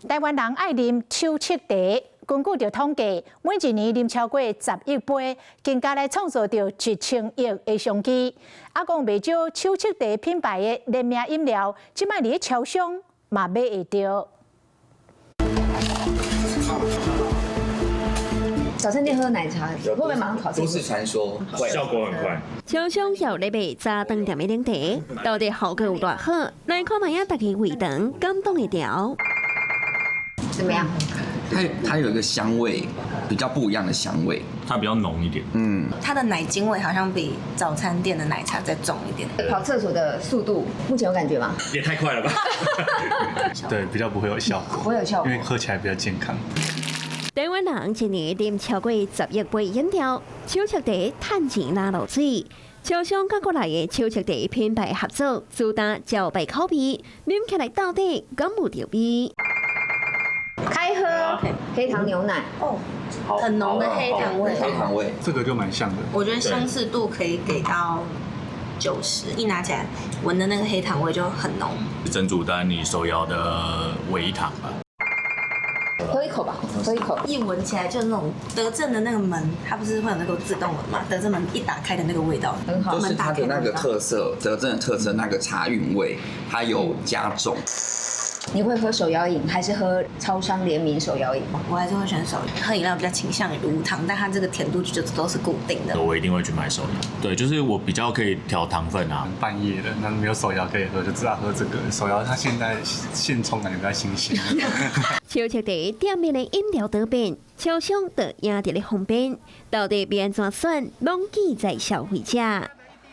台灣人愛啉手捒茶，根據著統計，每一年啉超過10億杯，更加來創造著1000億的商機。啊，講袂少手捒茶品牌的聯名飲料，這擺佇咧超商嘛買會著。早餐店喝奶茶會不會馬上考？都市傳說，效果很快。超商有咧賣早餐店的奶茶，到底效果有偌好？來看覓仔，大家胃腸敢擋會牢？怎麼樣？它有一個香味，比較不一樣的香味，它比較濃一點。它的奶精味好像比早餐店的奶茶再重一點。跑廁所的速度，目前有感覺嗎？也太快了吧？對，比較不會有效果，不會有效果，因為喝起來比較健康。台灣人一年啉超過10億杯飲料，手捒茶趁錢若落水。超商佮國內的手捒茶品牌合作，主打招牌口味，啉起來到底敢有著味？開喝黑糖牛奶哦，很濃的黑糖味，黑糖味，這個就蠻像的。我覺得相似度可以給到90，一拿起來聞的那個黑糖味就很濃。珍珠丹尼手搖的微糖吧。喝一口吧，喝一口。一聞起來就是那種德政的那個門，它不是會有那個自動門嘛？德政門一打開的那個味道，很好。就是它的那個特色，德政的特色，那個茶韻味，它有加重。你會喝手搖飲還是喝超商聯名手搖飲？我還是會選手搖。喝飲料比較傾向於無糖，但它這個甜度就都是固定的。我一定會去買手搖。對，就是我比較可以調糖分啊。半夜的，那沒有手搖可以喝，就只好喝這個手搖。它現在現沖感覺比較新鮮。手捒茶店面的飲料多變，超商就贏佇咧方便，到底欲按怎選，攏記在消費者。